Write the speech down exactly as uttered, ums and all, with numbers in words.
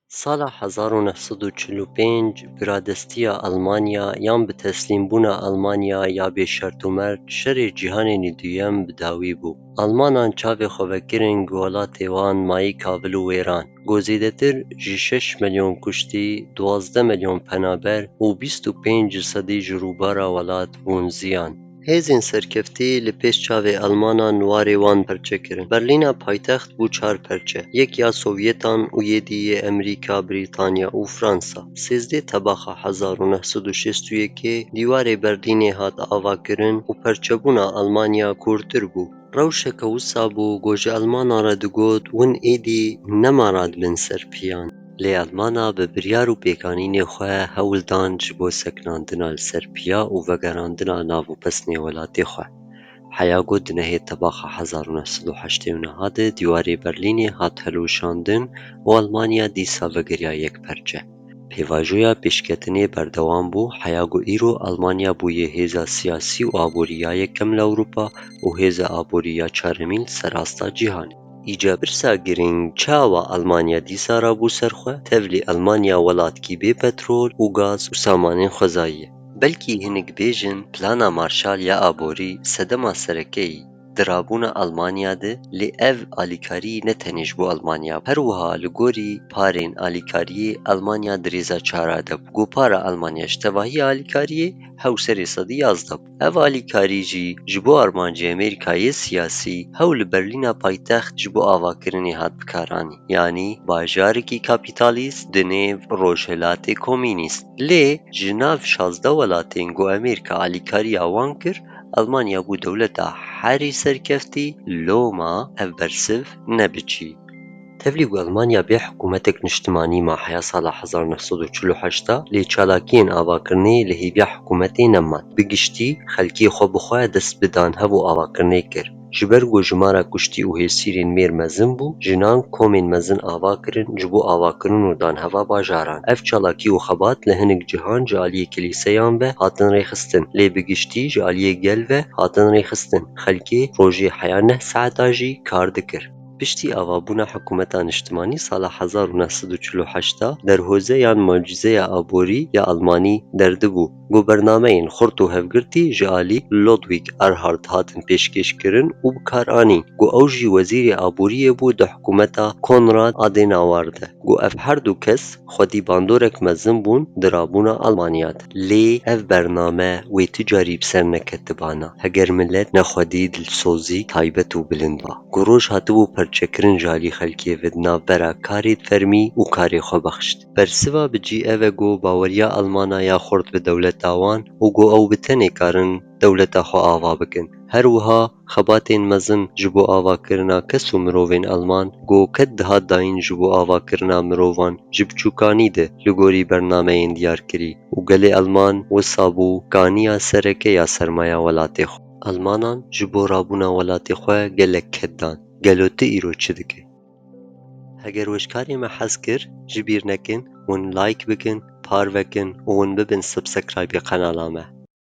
Sala hezar û neh sed û çil û pênc biradestiya Almanya yan bi teslîmbûna Almanya ya bêşertûmer şerê cîhanê nî duyem bi dawî bû. Almanan çavê xwe vekirin ku welatê wan mayî kavil û wêran, ku zêdetir ji şeş milyon kuştî, duwazdeh milyon penaber û bîst û pênc sedî ji rûbara welat bûn ziyan. Hêzên serkeftî li pêş çavê Almanan warê wan perçe kirin. Berlîna paytext bû çar perçe, yek ya Sovyetan û yê dî yê Emerîka, Brîtanya û Fransa. Sêzdeh tebaxa hezar û neh sed û şêst û yekê dîwarê Berlînê hat avakirin û perçebûna Almanya kûrtir bû. Rewşeke wisa bû ku ji Almanan re digot, win êdî nema radibin ser piyan. Lê Almana bi biryar û pêkanînê xwe hewl dan ji bo sekinandina li ser piya û vegerandina nav û pesnê welatê xwe. Heya ku di nehê tebaxa hezar û neh sed û heştê û neh de dîwarê Berlînê hat hilweşandin û Almanya dîsa vegeriya yek perçe. Pêvajoya pêşketinê berdewam bû, heya ku îro Almanya bûye hêza siyasî û aborî ya yekem li Ewropa û hêza aborî ya çaremîn li ser asta cîhanê. Îca pirsa girîng, çawa Almanya dîsa rabû ser xwe? Tevlî Almanya welatkî bê petrol û gaz û samanên xwezayî ye. Belkî hinek bêjin, plana Marshall ya aborî sedema sereke yî di rabûna Almanya de, lê ev alîkarî ne tenê ji bo Almanya bû. Her wiha li gorî parên alîkariyê Almanya di rêza çara de bû. Ku para Almanya ji tevahî alîkariyê hew serê sedî yazdeh bû. Ev alîkarî jî ji bo armancê Amerîkayê siyasî hew li Berlîna paytext ji bo avakirinê hat bikaranîn. Yanî bajarekî kapîtalîst di nêv rojhilatê komînîst. Lê ji nav şazdeh welatên ku Amerîka alîkariya wan kir, Almanya bû dewleta herî serkeftî, loma ev bersiv ne bi çî. Tevlî ku Almanya bê hikûmetek niştimanî ma heya sala hezar neh sed û çil û heşt a, lê çalakiyên avakirinê li hêviya hikûmetê neman. Bi giştî, xelkê xwe bi xwe dest bi danhev û avakirinê kir. Ji ber ku jimara kuştî û hêsîrên mêr mezin bû, jinan komên mezin ava kirin ji bo avakirin û danheva bajaran. Ev çalakî û xebat li hinek cihan ji aliyê kilîseyan ve hatin rêxistin, lê bi giştî ji aliyê gel ve hatin rêxistin. Xelkê rojê heya neh saeta jî kar dikir. Piştî avabûna hikûmeta niştimanî sala hezar û neh sed û çil û heşt a, derhoze yan mucîzeya aborî ya Almanî derdibû, ku bernameyên xurt û hevgirtî ji alî Ludwig Erhard hatin pêşkêşkirin û bikaranîn, ku ew jî wezîrê aboriyê bû di hikûmeta Konrad Adenauer de, ku ev her du kes xwedî bandorek mezin bûn di rabûna Almanya de. Lê ev bername wê tu carî bi ser neketibana, heger milet ne xwedî dilsozî taybet û bilind ba. Ku roj hatibû perçekirin ji alî xelkê ve di navbera karê fermî û karê xwebexş de. Bersiva bi cî ev e ku baweriya Almana ya xurt bi dewleta wan û ku ew bi tenê karin dewleta xwe ava bikin. Her wiha xebatên mezin ji bo avakirina kes û mirovên Alman ku qet dihat dayîn ji bo avakirina mirovan ji biçûkanî de li gorî bernameyên diyarkirî û gelê Alman wisa bû kaniya sereke ya sermaya welatê xwe. Almanan ji bo rabûna welatê xwe gelek qet dan. Gelo tu îro çi dike? Heger we ji karê me hez kir, ji bîr nekin, hûn like bikin, parve kin û hûn bibin subscribê qenala me.